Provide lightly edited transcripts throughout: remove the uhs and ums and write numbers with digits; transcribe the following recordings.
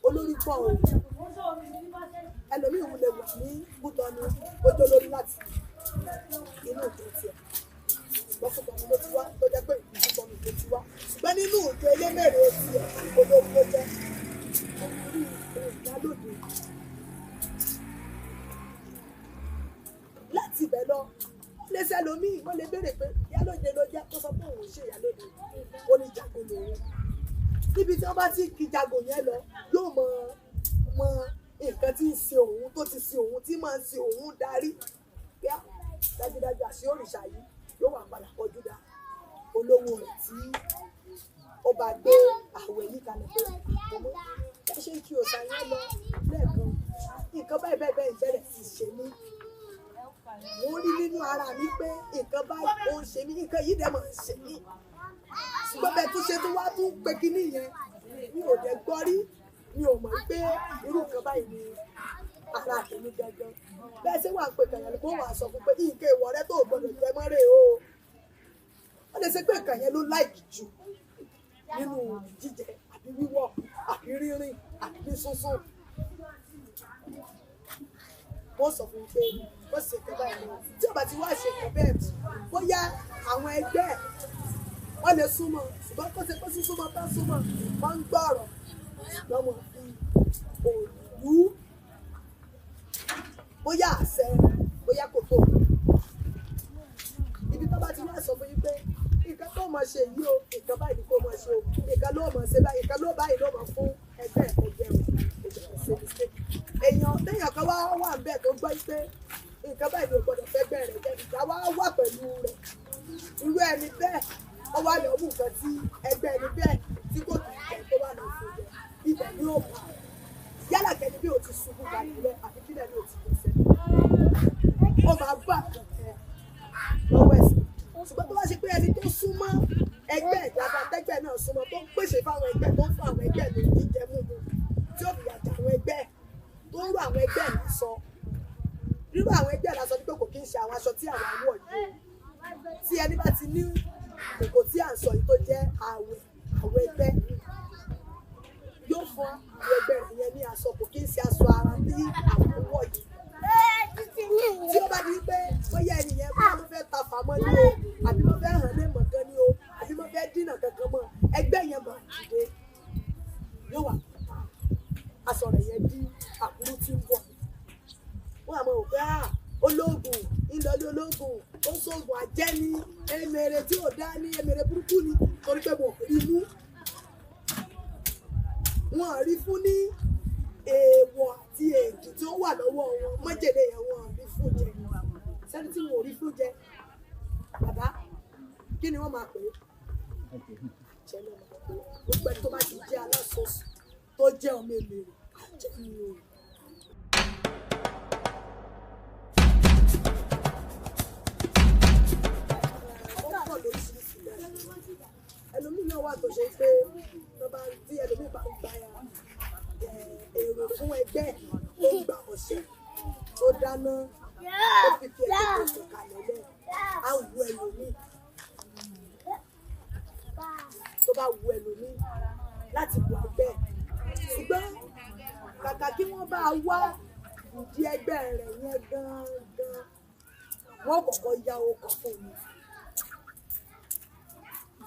Olórí pọ̀ o. Ẹlòmíì wulẹ̀ wà ní Kútọ́nù, ó jẹ́ olórí láti inú ìjọ tiẹ̀. Ṣùgbọ́n Kútọ́nù ló ti wá, tó jẹ́ pé ìlú Kútọ́nù ló ti wá. Ṣùgbọ́n nínú ìjọ Elémèrè tiẹ̀, olórí ló jẹ́. Orí ìyálòde. Láti ibẹ̀ lọ, ó lè ṣẹlòmíì, wọ́n lè béèrè pé ìyálòde ló jẹ́, kó sọ pé òun ò ṣe ìyálòde, ó ní jago lòun. Níbi tí wọ́n bá ti kí jago yẹn lọ, yóò mọ mọ nǹkan tí ń ṣe òun, tó ti ṣe òun, tí máa ń ṣe òun darí. Bíá dájúdájú àṣé òrìṣà yìí yóò wà padà kọjú dá olówó rẹ̀ tí ó bá gbé àwẹ̀ yìí kalẹ̀ pé ọmọ ẹ ṣe ń kí òòṣà yẹn lọ lẹ́ẹ̀kan, nǹkan báyìí báyìí báyìí bẹ̀rẹ̀ sí ṣe mí. Mo rí nínú ara mi pé nǹkan báyìí ó ń ṣe mí, nǹkan yìí dẹ̀ máa ń ṣe mí. Ṣùgbọ́n bẹ́ẹ̀ tún ṣe tó wá tún pé kinní yẹn, mi ò dẹ̀ gbọ́ rí, mi ò mọ̀ pé irú nǹkan báyìí ni ara tèmi gangan. Bẹ́ẹ̀ ṣé wàá pe kàyàn kó wàá sọ fún pé nǹkan ìwọ rẹ tó gbọdọ̀ jẹ mọ́ rèé o. Ó lè ṣe pé nǹkan yẹn ló láìkì jù nínú jíjẹ àbí wíwọ̀ àbí rírìn àbí sísùn. Wọ́n sọ fún un pé ó ṣe nǹkan báyìí lọ. Tí ó bá ti wá ṣe nǹkan bẹ́ẹ̀ mọ́, bóyá àwọn ẹgbẹ́ ẹ̀ wọ́n lè súnmọ́, ṣùgbọ́n kó ṣe pé sísúnmọ́ bá súnmọ́, wọ́n ń gbọ́ ọ̀rọ̀, ṣùgbọ́n wọ́n fi òòlù bóyá àṣẹ bóyá kò tó. Ibi tó bá ti wá sọ fún yín pé nǹkan tó máa ṣe yìí o, nǹkan báyìí ni kó máa ṣe o, nǹkan ló máa ṣe báyìí, nǹkan ló báyìí ló máa fún ẹgbẹ́ ẹ̀kọ́ jẹun, kò gbọdọ̀ ṣe mistake. Èèyàn téèyàn kan wá wà níbẹ̀ tó gbọ́ pé nǹkan báyìí ni ò gbọdọ̀ fẹ́ gbẹ́ rẹ̀ jẹ́, ìjà wá wà pẹ̀lú rẹ̀. Irú ẹni bẹ́ẹ̀ ó wá lọ mú nǹkan tí ẹgbẹ́ ẹni bẹ́ẹ̀ tí kò kì í jẹ tó wà lọ fún jẹ, ibẹ̀ ni ó bá. Yálà kẹ́ni bí o ti ṣubú kalẹ̀ lẹ́ àbí kílẹ̀ ni o ti gbèsè. Ó máa bá àkànkẹ́ lọ́wọ́ ẹ̀sìn. Ṣùgbọ́n tó bá ṣe pé ẹni tó súnmọ́ ẹgbẹ́ ìjàmbá tẹ́gbẹ́ náà súnmọ́, tó ń pèsè fáwọn ẹgbẹ́, tó ń fún àwọn ẹgbẹ́ ní jíjẹ múmu, tí ó fìyà jẹ àwọn ẹgbẹ́, tó ń rú àwọn ẹgbẹ́ lásọ. Rírú àwọn ẹgbẹ́ lásọ ni pé kò kí ń ṣe àwọn aṣọ tí àwọn wọ̀ yìí. Tí ẹni bá ti ní kòkò tí à ń sọ yìí tó jẹ́ àwẹ̀, àwẹ̀ ẹgbẹ́, yóò fún àwọn ẹgbẹ́ rẹ̀ yẹn ní aṣọ, kò kí ń ṣe aṣọ ara tí àwọn wọ̀ yìí. Tí ó bá di pé bóyá ẹni yẹn bóyá ló fẹ́ ta fàmọ́ ni o, àbí ló fẹ́ hàn lé mọ̀ gan ni o, àbí ló fẹ́ dínà kankan mọ́, ẹgbẹ́ yẹn máa dìde. Yóò wà aṣọ rẹ̀ yẹn di àbúrú tí ń bọ̀. Wọ́n á mọ̀ wò pé à olóògùn, ńlọlé olóògùn, ó sóògùn àjẹ́ ni, emèrè tí ò dá ní, emèrè burúkú ni, torí pé wọn ò rí mú. Wọn ò rí fún ní èèwọ̀ àti èdè tí ó wà lọ́wọ́ wọn, májèlé yẹn wọn ò rí fún jẹ. Sẹ́ni tí wọn ò rí fún jẹ, bàbá, kí ni wọ́n máa pè é? Àjẹ́ ló máa pè é. Gbogbo ẹni tó bá ti jẹ́ alásọ̀sù tó jẹ́ ọmọ èmèrè, àjẹ́ ni o. Ó pọ̀ lóríṣiríṣi bẹ́ẹ̀. Ẹlòmíì náà wà tó ṣe pé tó bá tí ẹlòmíì bá ń gba èrò fún ẹgbẹ́ tó ń gba ọ̀sẹ̀ tó dáná ó fi fi ẹgbẹ́ tó sọ kalẹ̀ lẹ̀, á wu ẹlòmíì. Tó bá wu ẹlòmíì láti wọ ẹgbẹ́. Ṣùgbọ́n kàkà kí wọ́n bá wá ìdí ẹgbẹ́ rẹ̀ yẹn gan-an, wọ́n kọ́kọ́ ya ọkọ̀ fún mi.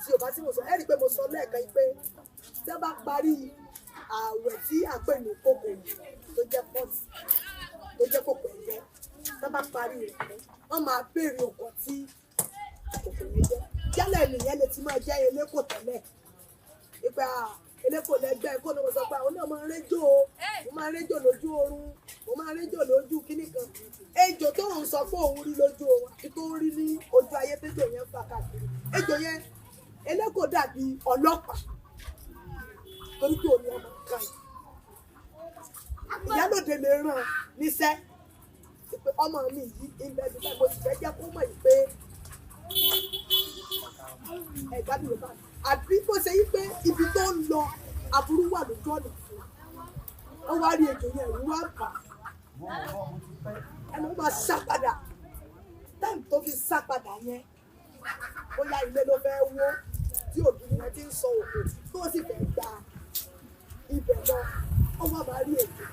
Tí o bá tí mo sọ, ẹ rí i pé mo sọ lẹ́ẹ̀kan yìí pé tí wọ́n bá parí ààwẹ̀ tí à ń pè ní kòkò tó jẹ́ pọ́ọ̀tì tó jẹ́ kòkò ẹ̀jẹ̀, tí wọ́n bá parí rẹ̀ tán, wọ́n máa béèrè ọkọ̀ tí kòkò yẹn jẹ́. Yálà ènìyàn lè ti máa jẹ́ eléko tẹ́lẹ̀. Ìgbà eléko lẹ́gbẹ́ kó ló sọ pé àwọn náà máa ń réjò o, mo máa ń réjò lójú oorun, mo máa ń réjò lójú kíní kan. Ejò tó ń sọ pé òun rí lójú oorun àti tó ń rí ní ojú ayé tẹ́jò yẹn ń fà káàkiri. Ejò yẹn eléko dàbí ọlọ́pàá torí pé òun ni ọmọ kan yìí. Ìyálòde lè ràn níṣẹ́ pé ọmọ mi yìí ilẹ̀ mi báyìí mo sì fẹ́ jẹ́ kó mọ̀ yìí pé ẹ̀gbá mi ò bá mi. Àbí kó ṣe yí pé ibi tó ń lọ aburú wà lójú ọ̀nà fún un. Wọ́n wá rí ejò yẹn, ẹ̀rù wá bà á. Ẹnu máa sá padà. Táìmù tó fi sá padà yẹn, bóyá ilé ló fẹ́ wó tí ògiri yẹn ti ń sọ òkò tó sì fẹ́ gba ibẹ̀ lọ. Ó Ó wà bá rí ètò.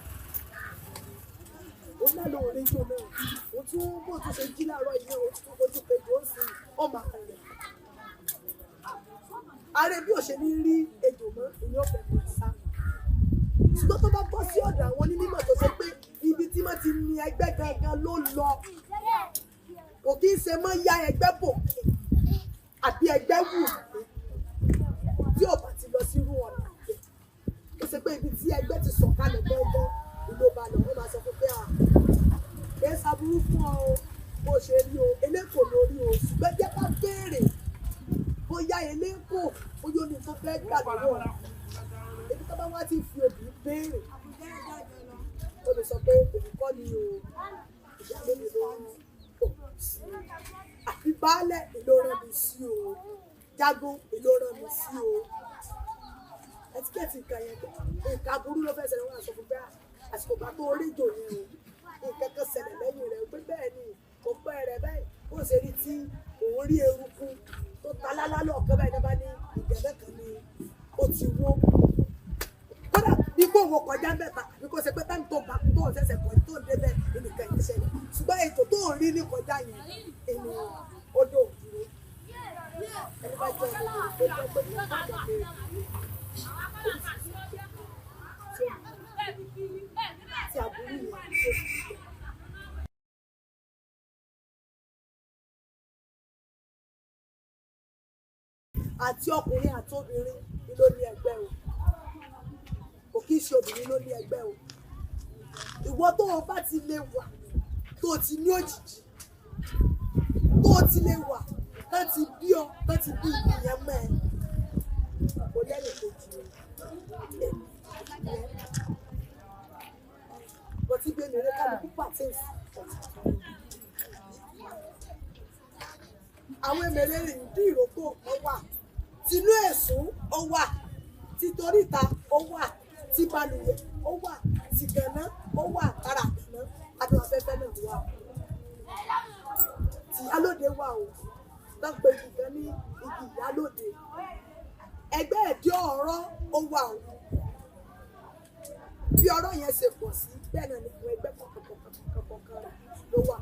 Ó ná lóun rí ijó náà. Ó tún bó tún ṣe jí láàárọ̀ yìí, ó tún fojú kejì ó sì ó máa rẹ̀. Ààrẹ bí ò ṣe ní rí ejò mọ́, ìní ọ̀fẹ́ máa sá. Ṣùgbọ́n tó bá bọ́ sí ọ̀dọ̀ àwọn onímọ̀ tó ṣe pé ibi tí wọ́n ti ní ẹgbẹ́ gangan ló lọ, kò kí ń ṣe mọ́ ya ẹgbẹ́ bò àbí ẹgbẹ́ wù tí ò bá ti lọ sírú ọ̀nà àgbẹ̀. Ó ṣe pé ibi tí ẹgbẹ́ ti sọ̀kalẹ̀ gangan ló bá lọ, wọ́n máa sọ fún pé à kì í ṣaburú fún ọ o, bó ṣe rí o, eléko lórí o, ṣùgbọ́n jẹ́ ká béèrè bóyá eléko bóyá ó ní tó fẹ́ gbà lọ́wọ́ rẹ̀. Ebi tó bá wá ti fi òbí béèrè, ó lè sọ pé òun kọ́ ni o, ìyáálé mi ló ń òun sí o, àbí baálẹ̀ ló rán mi sí o, jagun ló rán mi sí o. Ẹtíkẹ́ẹ̀tì nǹkan yẹn, nǹkan aburú ló fẹ́ ṣẹlẹ̀, wọ́n á sọ fún pé àsìkò bá tó rédíò yẹn o, nǹkan kan ṣẹlẹ̀ lẹ́yìn rẹ̀ pé bẹ́ẹ̀ ni kò pẹ́ rẹ̀ báyìí, ó ṣe rí tí òun rí eruku tó ta lálá lọ́ọ̀kan báyìí náà bá ní ìgẹ̀rẹ́ kan ni ó ti wó. Kódà bí kò wọ kọjá mẹ́ta àbí kò ṣe pé táǹ tó bá tó ń ṣẹ̀ṣẹ̀ kọjá tó ń débẹ̀ nìkan yẹn ṣẹlẹ̀, ṣùgbọ́n ètò tó ń rí ní kọjá yẹn ènìyàn ó dò dúró. Ẹni bá jẹ́ ọmọ tó jẹ́ pé kò bá jọ pé tí aburú yẹn tó fi jẹ. Àti ọkùnrin àti obìnrin ni ló ní ẹgbẹ́ o. Kò kí í ṣe obìnrin ló ní ẹgbẹ́ o. Ìwọ tó o bá ti lè wà, tó o ti ní òjìji, tó o ti lè wà, tán ti bí ọ, tán ti bí ìyẹn mọ́ ẹ. Kò lẹ́yìn kejì o. Bó ti gbé mi ré kálukú pàtẹ́ǹsì ọ̀tún. Àwọn èmèrè ìdí ìrókò ó wà, tinú ẹ̀sùn ó wà, titoríta ó wà, ti balùwẹ̀ ó wà, ti gànà ó wà, tara gànà àti afẹ́fẹ́ náà wà o. Tìyálóde wà o, tán pé igi kan ní igi ìyálóde. Ẹgbẹ́ ẹ̀dí ọ̀rọ̀ ó wà o. Bí ọ̀rọ̀ yẹn ṣe pọ̀ sí, bẹ́ẹ̀ náà ni àwọn ẹgbẹ́ kọ̀ọ̀kan kọ̀ọ̀kan kọ̀ọ̀kan ló wà.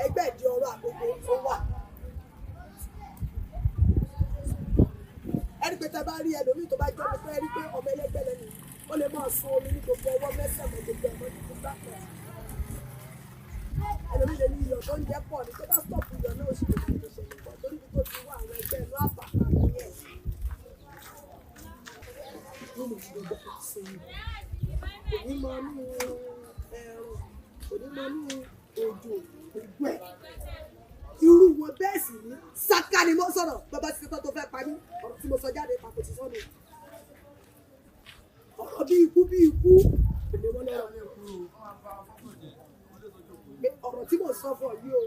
Ẹgbẹ́ ẹ̀dí ọ̀rọ̀ àgbègbè ó wà. Ẹni pé tẹ bá rí ẹlòmíì tó bá jẹ́ ọmọ fẹ́ rí pé ọmọ ẹlẹ́gbẹ́ lẹ́nu, ó lè máa sun omi ní gbogbo ọwọ́ mẹ́sàn-án mọ́ gbogbo ẹ̀mọ́ ní gbogbo àpẹ. Ẹlòmíì lè ní iyọ̀ tó ń jẹ́ pọ̀ ní tó bá stọ̀pù iyọ̀ náà ó sì lè máa tó ṣẹlẹ̀ pọ̀ torí ibi tó ti wá àwọn ẹgbẹ́ inú àpàpà nìyẹn. Nínú gbogbo ṣe kò ní mọ inú ẹ̀rùn, kò ní mọ inú òjò, gbogbo ẹ̀. Irú wọn bẹ́ẹ̀ sì ní sáká ni mo sọ̀rọ̀ bàbá ti ṣetán tó fẹ́ pa mí, ọ̀rọ̀ tí mo sọ jáde papò ti sọ́nù. Ọ̀rọ̀ bí ikú bí ikú kò lè wọ́n lọ́rọ̀. Ọ̀rọ̀ tí mo sọ fún ọ yìí o,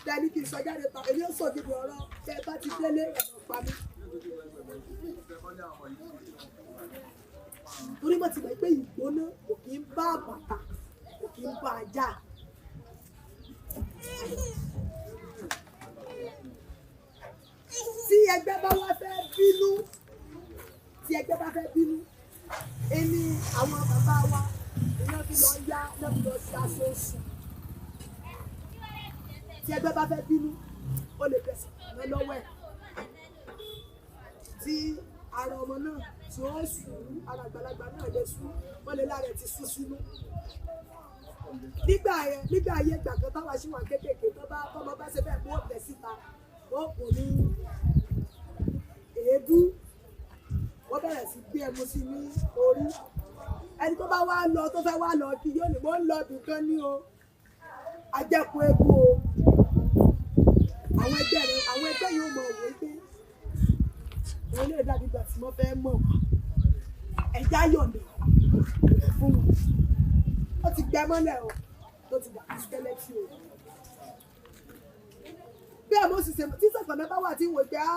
tẹ́ ní kí n sọ jáde pa, èmi ó sọ gidi ọ̀rọ̀ tẹ́ ẹ bá ti délé ẹ̀rọ pa mí. Torí mo ti mọ̀ pé ìgbóná kò kí ń bá bàtà, kò kí ń bá ajá. Tí ẹgbẹ́ bá wá fẹ́ bínú, tí ẹgbẹ́ bá fẹ́ bínú, ẹni àwọn bàbá wa iná fi lọ yá, iná fi lọ sí aṣọ oṣù. Tí ẹgbẹ́ bá fẹ́ bínú, ó lè fẹsẹ̀ rán lọ́wọ́ ẹ̀. Tí ara ọmọ náà tí ó sùn, ara àgbàlagbà náà lè sùn, wọ́n lè lára ẹ̀ ti sún sínú. Nígbà yẹn, nígbà ayé ìgbà kan táwa ṣì wà kéékèèké tó bá tọ́mọ bá ṣe bẹ́ẹ̀ mú ọ̀bẹ síta, wọ́n kò ní èédú, wọ́n bẹ̀rẹ̀ sí gbé ẹmu sí ní orí. Ẹni tó bá wá lọ tó fẹ́ wá lọ kí yóò ní mò ń lọ ibìkan ní o, ajẹ́kù eku o. Àwọn ẹgbẹ́ rẹ̀, àwọn ẹgbẹ́ yóò mọ̀ wò pé òun lè dàbí ìgbà tí wọ́n fẹ́ mọ̀ wá. Ẹja yọ̀ǹda fún wọn. Ó ti gbẹ mọ́lẹ̀ o, tó ti dàbí skeleton o. Bẹ́ẹ̀ mo sì ṣe tí sọ̀gbọ̀n bá wà tí ń wò pé á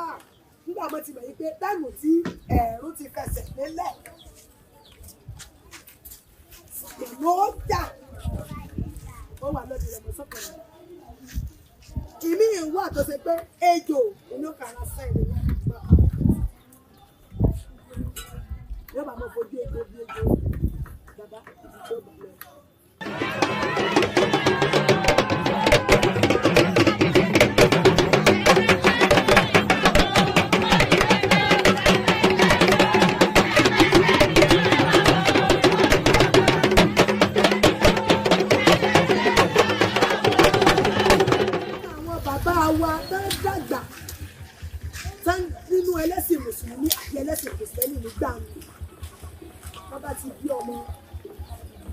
nígbà mo ti mọ̀ yí pé táìmù tí ẹ̀rù ti fẹsẹ̀ lélẹ̀ ló jà ó wà lọ́dún rẹ̀ mọ́ sọ́kàn rẹ̀. Ìmí wà tó ṣe pé ejò inú kàrà sẹ́yìn ni wọ́n gbà. Yóò bá mọ fojú ejò bí ejò. bàbá ibi tí ó bá lọ. Àwọn bàbá wa tó ń dàgbà tó ń nínú ẹlẹ́sìn mùsùlùmí àti ẹlẹ́sìn kìrìsìtẹ́nì nígbà mi, wọ́n bá ti bí ọmọ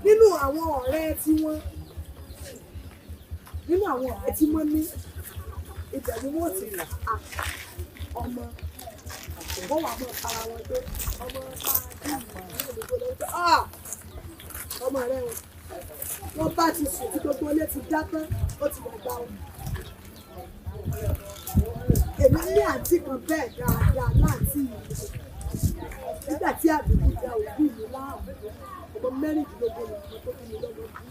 nínú àwọn ọ̀rẹ́ tí wọ́n nínú àwọn ọ̀rẹ́ tí wọ́n ní, ibẹ̀ ni wọ́n ti rà á ọmọ. Wọ́n wà mọ́ para wọn pé ọmọ bá a bí ìlú lọ́wọ́ pé ọmọ rẹ o, wọ́n bá ti sùn tí gbogbo ilé ti dá tán, ó ti dàgbà o. Èmi ní àǹtí kan bẹ́ẹ̀ dáadáa láǹtí yìí. Nígbà tí àbíkú da òbí mi láàmú, ọmọ 16 ni ọmọ tó bí mi lọ́mọ bí.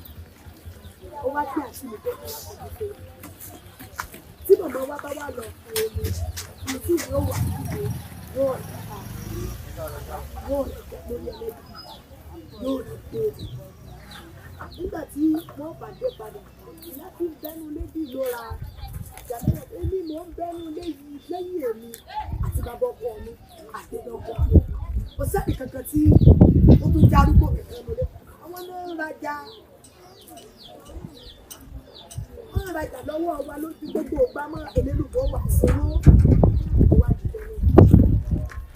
Ó wá kí àǹtí mi tó kọ́ láti pé tí màmá wa bá wà lọ fún omi, àǹtí mi ó wà níbi yóò rẹ̀ pa, yóò rẹ̀ jẹ́ lórí ẹlẹ́dàá, yóò rẹ̀ pé. Nígbà tí wọ́n bá dé padà, ìyá tí ń bẹ́nu lébi ló ra ìyá èmi mò ń bẹ́nu léyìí lẹ́yìn èmi àti bàbá ọkọ mi àti ọkọ mi. Kò sẹ́ni kankan tí ó tún jẹ́ arúgbó kankan lólé. Àwọn náà ń rajà. Wọ́n ń rajà lọ́wọ́ wa lójú gbogbo ìgbà mọ́ elélùbọ́ wà sínú. Ó wá di lẹ́nu.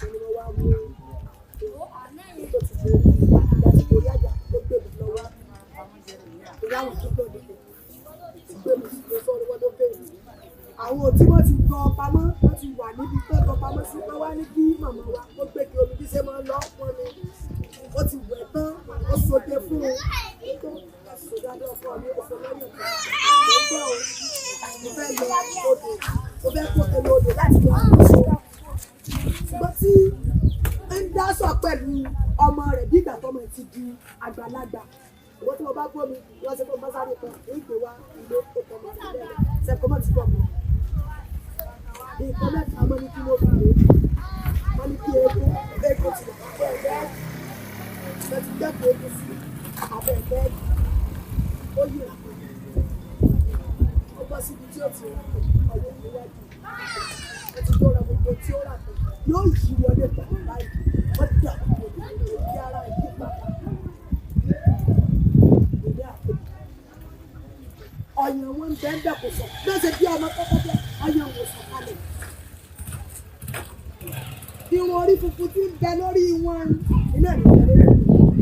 Ẹni wọ́n wá mú èyí tó ti borí ìyá ti borí àjà tó gbé mi lọ́wọ́. Ìyá àwọn tó gbọ́ nílé. Ti gbé mi lọ sọ́run wọ́n ló bẹ̀rẹ̀ mi. Àwọn tí wọ́n ti gan pamọ́, wọ́n ti wà níbi tó gan pamọ́ sí, wọ́n wá ní kí màmá wa ó gbé kí omi bí ṣe máa ń lọ pọn mi. Ó ti wẹ̀ tán, ó sote fún un. Ó so dáadáa ọkọ mi, ó so lọ́yàn kan. Mo gbọ́ o, mo fẹ́ lọ odò, mo fẹ́ kó tẹ̀lé odò láti lọ àkóso. Ṣùgbọ́n tí ń dá sọ pẹ̀lú ọmọ rẹ̀ bí ìgbà tọmọ ti di àgbàlagbà. Ìwọ́n tí mo bá gbọ́ mi, wọ́n ṣe fún mọ́sáré kan, ní ìgbé wa ìlú ọkọ̀ mọ́ sí bẹ́ẹ̀ ṣẹ̀kọ́ mọ́ ti bọ̀ mọ́. Nǹkan mẹ́ta mọ́ ní kí ló fi lè, wọ́n ní kí eégún, eégún ti wà lábẹ́ ẹgbẹ́, wọ́n ti dẹ́kun eégún sí abẹ́ ẹgbẹ́, ó yíra padà. Ó bọ́ síbi tí ó ti rà pé ọwọ́ níwájú. Wọ́n ti tó ra gbogbo tí ó rà pé yóò yí wọlé padà báyìí. Wọ́n dà gbogbo kí ara yí padà. Ọyàn wọn ń bẹ́ẹ̀ bẹ́ẹ̀ kò sọ. Bẹ́ẹ̀ ṣe bí ọmọ kọ́kọ́ bẹ́ẹ̀ ọyàn wò sọ kalẹ̀. Irun orí funfun tí ń bẹ lórí wọn iná ìlú bẹ lórí wọn.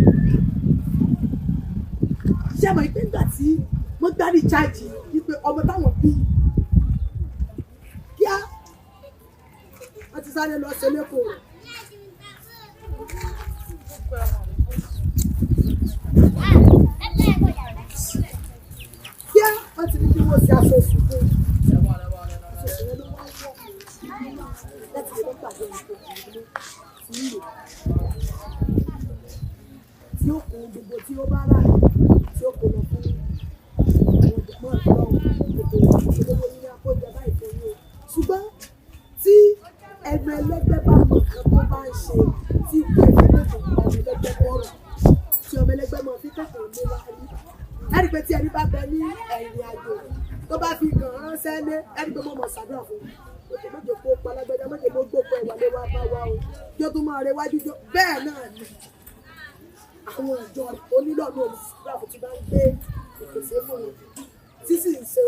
Ṣé àmọ́ ìpín ìgbà tí wọ́n gbá ní chájì wípé ọmọ táwọn bí kíá wọ́n ti sáré lọ ṣe lẹ́kọ̀ọ́ rẹ̀. Kíá wọ́n ti ní kí wọ́n ṣe aṣọ oṣù fún un. Aṣọ oṣù yẹn ló wá wọ̀ láti lè pàdé nǹkan ìlú tí ń lò. Tí ó kó gbogbo tí ó bá rà tí ó kó lọ fún àwọn ọ̀dọ́mọ̀ ọ̀dọ́ gbogbo olówó yín akójọ báyìí fún yín o. Ṣùgbọ́n tí ẹgbẹ́ ẹlẹ́gbẹ́ bá mọ nǹkan tó bá ń ṣe tí kò fi kẹ́kọ̀ọ́ ọmọ ẹlẹ́gbẹ́ bọ̀rọ̀ tí ọmọ ẹlẹ́gbẹ́ mọ̀ fi kẹ́kọ̀ọ́ ní láàrí. Ẹni pé tí ẹni bá bẹ ní ẹ̀yìn àjò tó bá fi kàn ránṣẹ́ lé ẹni pé mo mọ̀ ṣàdúrà fún un. Òkè mọ́jọ kó palágbẹ́dá mọ́jọ ló gbókò ẹ̀wà lé wá bá wa o. Jó tó máa rewájú jó bẹ́ẹ̀ náà ni àwọn ìjọ onílọ́ọ̀nù olùsìnkú fún ti bá ń gbé ìpèsè fún wọn tí sì ń ṣe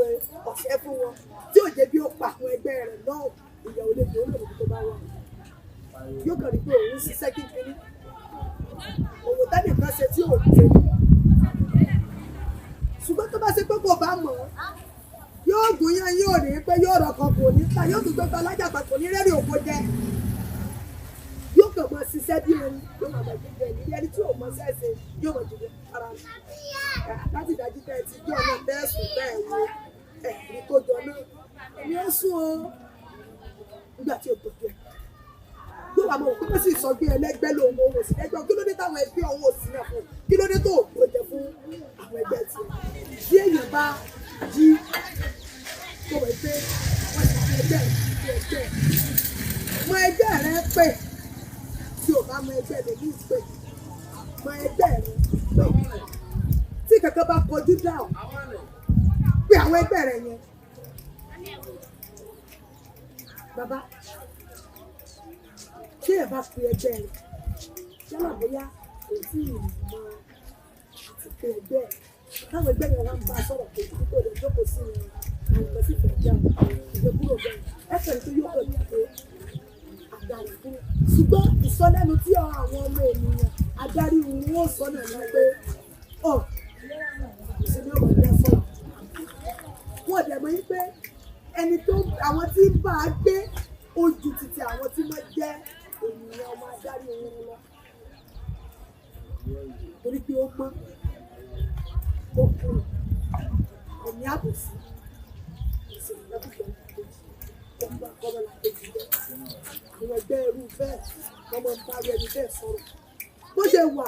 ọ̀fẹ́ fún wọn tí ò jẹ́ bí ó pa àwọn ẹgbẹ́ rẹ̀ náà ìyàwó lè fi olóògùn tó bá wà. Yóò kàn rí pé òun ń ṣiṣẹ́ kíkiri òwò tẹ́nìkan ṣe tí ò ṣe. Ṣùgbọ́n tó bá ṣe pé kò bá mọ̀ ọ́ yóò gúnyán yóò rí pé yóò rọkọ̀ kò ní ta yóò tún gbégbá alájàpá kò ní rẹ́rìn òkò jẹ. Yóò kàn mọ ṣiṣẹ́ bí orin yóò máa bàjẹ́ jẹ ní ẹni tí ò mọ ṣẹ́ṣe yóò mọ jùlọ ara rẹ̀. Láti ìdájí tẹ́ ẹ ti jọ́ náà tẹ́ ẹ sùn tẹ́ ẹ wo ẹ̀rí tó jọ náà èmi ó sún o nígbà tí o tó jẹ. Yóò wá mọ òkú pé sì sọ gbé ẹlẹ́gbẹ́ lòun òun òsì lẹ́jọ́ kí ló dé táwọn ẹgbẹ́ òun òsì náà fún kí ló dé tó òkú jẹ fún àwọn ẹgbẹ́ tiẹ̀. Bí èèyàn bá jí tó wẹ̀ pé wọ́n ti fi ẹgbẹ́ fi ẹgbẹ́ mọ ẹgbẹ́ rẹ pé tí o bá mọ ẹgbẹ́ rẹ ní ìpè mọ ẹgbẹ́ rẹ pé pè tí kankan bá kọjú dáhùn pé àwọn ẹgbẹ́ rẹ̀ yẹn. Bàbá, tí ẹ bá pe ẹgbẹ́ rẹ̀, yálà bóyá kò tí ì mọ àti pe ẹgbẹ́ ẹ̀, táwọn ẹgbẹ́ yẹn wá ń bá a sọ̀rọ̀ pé ibi tó lè jókòó sí yẹn, àwọn kan sì fẹ́ jẹun, ìjọ kúrò bẹ́ẹ̀, ẹ fẹ́ẹ́ tó yóò kàn pé àga rẹ̀ kúrò. Ṣùgbọ́n ìsọlẹ́nu tí àwọn ọmọ ènìyàn adarí wọn ó sọ náà ni pé ọ̀ ìsinmi ọmọ ìdá sọ̀rọ̀. Wọ́n dẹ̀ mọ̀ yín pé ẹni tó àwọn tí ń bá a gbé ojú títí àwọn tí wọ́n jẹ́ ènìyàn ọmọ adarí wọn lọ. Torí pé ó mọ́, ó kúrò, ẹ̀mí àbòsí, ìsinmi lọ́kùnkùn ó ń bá kọ́mọ́lá kejì jẹ́. Àwọn ẹgbẹ́ irú bẹ́ẹ̀ wọ́n máa ń bá irú ẹni bẹ́ẹ̀ sọ̀rọ̀. Bó ṣe wà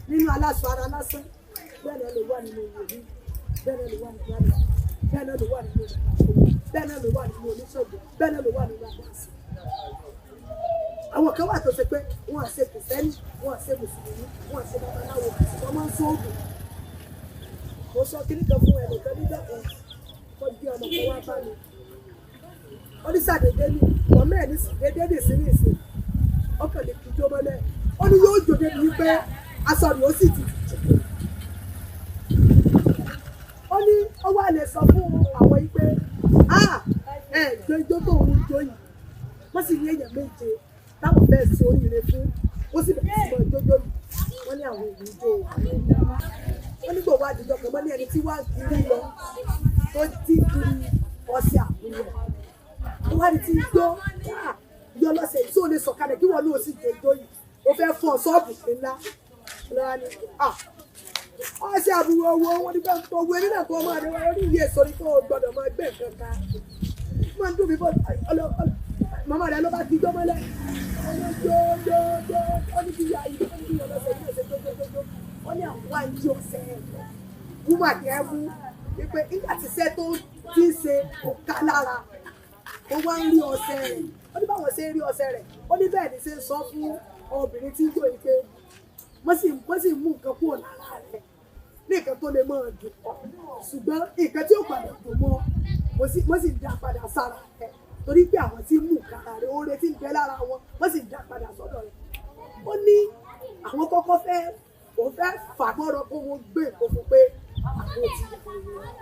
nínú aláṣọ ara lásán, bẹ́ẹ̀ náà ló wà nínú wòlíì, bẹ́ẹ̀ náà ló wà nínú àlọ́, bẹ́ẹ̀ náà ló wà nínú ìgbàgbọ́, bẹ́ẹ̀ náà ló wà nínú oníṣègùn, bẹ́ẹ̀ náà ló wà nínú àbáṣe. Àwọn kan wà tó ṣe pé wọ́n á ṣe kìrìsìtẹ́nì, wọ́n á ṣe mùsùlùmí, wọ́n á ṣe babaláwo, wọ́n máa ń sóògùn. Mo sọ kíní kan fún ẹnìkan nígbà kan tó gbé ọmọ kan wá bá mi. Ó ní sàdédé ní mọ̀mọ́ ẹ̀ ní sàdédé ní ìsín ní ìsín. Ó kàn lè kíjó mọ́lẹ̀. Ó ní yóò jò débi wípé aṣọ rẹ̀ ó sì tutù. Ó ní ó wá lè sọ fún àwọn yìí pé ẹ jó ijó tó ń jó yìí. Wọ́n sì ní èèyàn méje táwọn fẹ́ ṣe oríire fún. Ó sì bẹ̀rẹ̀ sí mọ́ jójó yìí. Wọ́n ní àwọn èèyàn jó o. Wọ́n ní gbòòwò àdìjọ kan mọ́ ní ẹni tí wá ń kiri lọ tó ti kiri ọṣẹ àbúrò. Ó wá ní tí ń jó yọ lọ́sẹ̀ yìí tó lè sọ̀kalẹ̀ kí wọ́n ní òsì jòjó yìí. Ó fẹ́ fọ́ ṣọ́ọ̀bù ńlá. Lọ́wọ́ ni ọṣẹ àbúrò owó wọn ní bẹ́ẹ̀ tó owó eré náà tó máa rẹwà orí iye sórí tó gbọ́dọ̀ máa gbé nǹkan ká. Máa ń dùn mí bọ́ màmá rẹ̀ ló bá ti gbọ́ mọ́lẹ̀. Ó ní jó jó jó ó ní bí yá yìí ó ní bí yọ lọ́sẹ̀ yìí ọ̀sẹ̀ jó jó jó jó. Ó ní àwọn àyè ọ̀sẹ̀ wúmà yẹn mú wípé nígbà tí iṣẹ́ tó ti ń ṣe kò ká lára ó wá ń rí ọṣẹ rẹ̀. Ó ní báwọn ṣe ń rí ọṣẹ rẹ̀. Ó ní bẹ́ẹ̀ ni ṣe ń sọ fún obìnrin tí ń jó yìí pé wọ́n sì mú nǹkan kúrò lára rẹ̀ ní nǹkan tó lè máa dùn ọ́, ṣùgbọ́n nǹkan tí ó padà dùn mọ́ wọ́n sì dá padà sára rẹ̀ torí pé àwọn tí ń mú nǹkan ara rẹ̀ oore tí ń bẹ lára wọn wọ́n sì dá padà sọ́dọ̀ rẹ̀. Ó ní àwọn kọ́kọ́ fẹ́ òun fẹ́ fàgbọ́rọ̀ kó wọn gbé nǹkan fún pé àwọn ò ti yà wọ́n.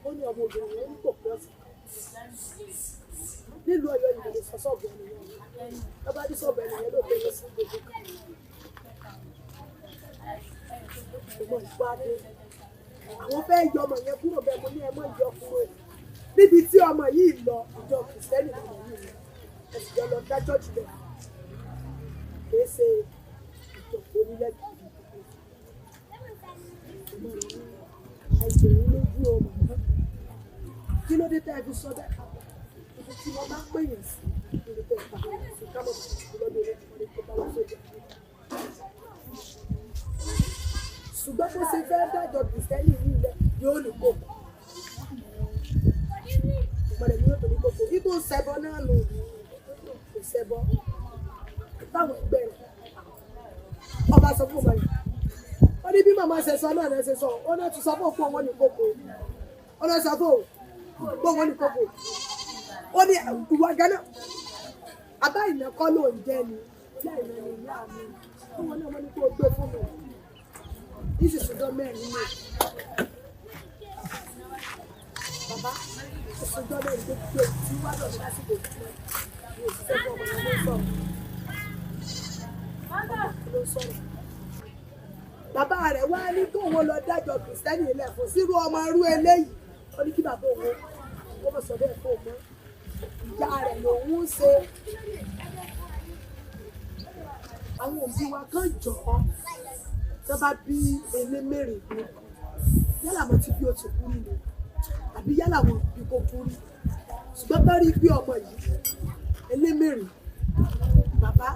Ó ní ọmọbìnrin yẹn ní kò pé ọ̀sẹ̀ kan nílùú Ọ̀yọ́ yìí lè sọ sọ́ọ̀bù ẹnìyẹn lọ́ba ní sọ́ọ̀bù ẹnìyẹn ló pé lọ sí gbogbo kan. Ọmọ ìpàdé àwọn fẹ́ yọ ọmọ yẹn kúrò bẹ́ẹ̀ mo ní ẹ mọ́ yọ kúrò níbi tí ọmọ yìí lọ ìjọ kìrìsìtẹ́nì lọmọ yìí lọ ẹ̀sìn jọ lọ dá chọ́ọ̀chì lọ kìí ṣe ìjọ onílẹ̀kùn ọmọ rẹ̀ ní ẹ̀jẹ̀ lójú ọmọ náà kí ló dé tẹ́ ẹ fi sọ bẹ́ẹ̀ ibi tí wọ́n bá pèyàn sí ibi tẹ́ ẹ bá sí kábọ̀ bàbá lọ́dọ̀ olójúmọ́ tó bá wá sójà. Ṣùgbọ́n bó ṣe fẹ́ dájọ́ kìrìsìtẹ́nì yìí lẹ yóò ní kókó. Ọmọ rẹ̀ yóò tó ní kókó. Ibò ṣẹbọ náà nù kò ṣẹbọ. Táwọn ẹgbẹ́ rẹ̀ ọba sọ fún ọmọ rẹ̀. Ó ní bí màmá ṣe sọ náà náà ṣe sọ. Ó náà ti sọ fún òkú òun ní kókó. Ó náà sọ fún òkú òun ní kókó. Ó ní ìwà gánà. Àbá ìnákọ́ ló ń jẹ́ ni. Ìyá ìná ni ìyá mi. Ó wọn náà wọ́n ní kó gbé fún mi. Ìsìsúndọ́ mẹ́rin ni bàbá ìsìsúndọ́ mẹ́rin tó gbé tí wá lọ lásìkò tí mi ò ṣiṣẹ́ fún ọmọ yẹn ló sọ̀rọ̀ ọmọ ló sọ̀rọ̀. Bàbá rẹ̀ wá ní kó wọn lọ dájọ́ kìrìsìtẹ́nì ilẹ̀ fún sírú ọmọ irú eléyìí. Ó ní kí bàbá òun kó mọ̀ sọ bẹ́ẹ̀ fún òun mọ́. Ìyá rẹ̀ lòun ń ṣe. Àwọn òbí wa kan jọ̀ ọ́ tó bá bí elémèrè ni yálà mo ti bí o ti kú rí ni àbí yálà wọn bí kò kú rí, ṣùgbọ́n bá rí bí ọmọ yìí elémèrè bàbá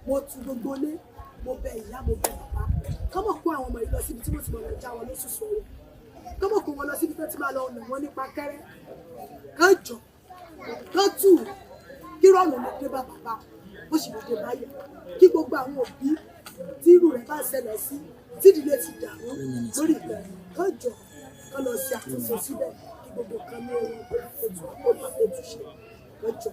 mo tu gbogbo lé mo bẹ ìyá mo bẹ bàbá kọ́mọ̀ kó àwọn ọmọ yìí lọ síbi tí mo ti mọ̀ lọ já wọn lóṣooṣù owó kọ́mọ̀ kó wọn lọ síbi tó ti máa lọ nà wọ́n nípa kẹ́rẹ́ kán jọ kán tù kí rọ̀nà lè dé bá bàbá bó sì lè dé báyà kí gbogbo àwọn òbí tí irú rẹ̀ bá ṣẹlẹ̀ sí tí Tí ìdílé ti dàrú lórí ìgbà kan jọ kán lọ ṣe àtúnṣe síbẹ̀ kí gbogbo kan ní ohun ètò àkójọ kan jọ.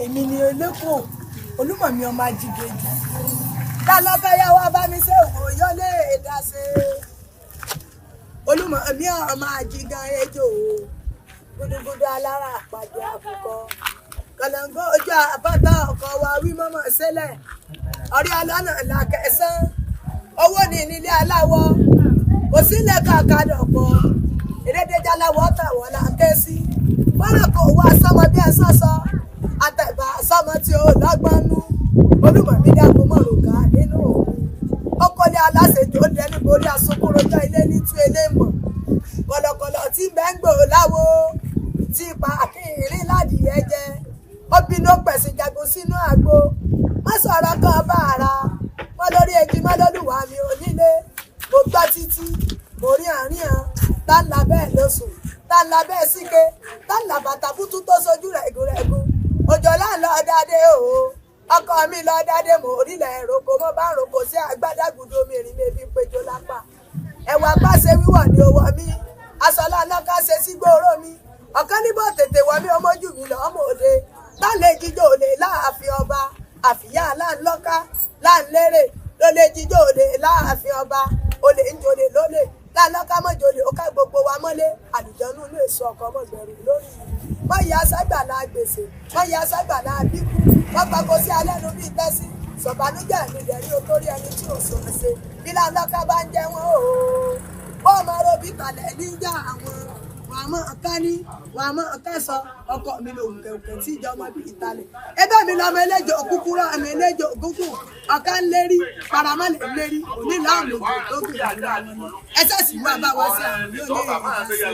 Èmi ni olóko olúmọ̀mí ọmọ ajígejì lálọ́kọ́yà wá bá mi ṣe òyò lè dá ṣe. Olúmọ̀mí ọmọ ajígan ejò gúdúgúdú alára àpàdé àkùkọ kọlọ́ngọ́ ojú àbáta ọkọ̀ wa wí mọ́mọ́ sílẹ̀ ọ̀rẹ́ ọlọ́nà làkẹsán owó ní nílé aláwọ̀ kò sílẹ̀ kàkà dọ̀pọ̀ ìrédéjà aláwọ̀ tàwọ̀ là ń ké sí fọ́nrán kò wá sọmọ bí ẹ sọ́sọ àtẹ̀bà sọmọ tí ó lọ́gbọ́n nú. Olúmọ̀mí dákun mọ̀rùkà nínú òun ọkọlẹ̀ aláṣejò ó dẹni borí asunkúrojọ́ ilé ní tú ilé mọ̀ kọ̀lọ̀kọ̀lọ̀ tí bẹ́ ń gbò láwo tí ipa àkínrín ládìyẹ jẹ ó bínú pẹ̀sìn jagun sínú àgbo má sọ̀rọ̀ kan bá ara mọ́ lórí ejì mọ́ lólùwà mi onílé mo gbọ́ títí mo rí àárín hàn tá ń la bẹ́ẹ̀ lóṣù tá ń la bẹ́ẹ̀ síke tá ń la bàtà fútú tó sojú rẹ̀gùrẹ̀gù òjò láńlọ dáadé o ọkọ mi lọ dáadé mo orílẹ̀ èròkò mo bá ń roko sí àgbàdàgùdù omi ìrìn mi fi péjọ lápá ẹ̀wà pàṣẹ wíwọ̀ ni owó mi aṣọ lánàá ṣe sí gbòòrò mi ọ̀kan níbọ̀ tètè wọ̀ mí ọmọjú mi lọ́mọ òde tálẹ̀ jíjó olè láàfin ọba àfìyá láńlọ́ká láńlérè lólè jíjó olè láàfin ọba olè ń jolè lólè láńlọ́ká mọ́jolè ó ká gbogbo wa mọ́lé àlùjọ́nú inú èso ọkọ̀ mọ́gbẹ̀rù lórí mọ́ ìyá ságbàlá gbèsè mọ́ ìyá ságbàlá bíkú wọ́n gbàgbó sí alẹ́nu bíi tẹ́sí sọ̀bánújẹ́ mi dẹ̀rí o torí ẹni tí ò sọ̀rọ̀ ṣe bí láńlọ́ká bá ń jẹ́ wọ́n o wọ́n máa robí kalẹ̀ níjà àwọn wàá mọ̀ ká ní wàá mọ̀ ká sọ ọkọ mi lòun kẹ̀kẹ́ tí ìjọba bí ìtalẹ̀ ẹbẹ̀ mi lọ́mọ eléjò kúkúrú àmì eléjò gúngùn ọ̀ká ń lérí paramọ́lẹ̀ ń lérí onílà àmì òjò tó gùn jù lọ ẹsẹ̀ sì wá bá wa sí àwọn yóò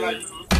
lè rí i.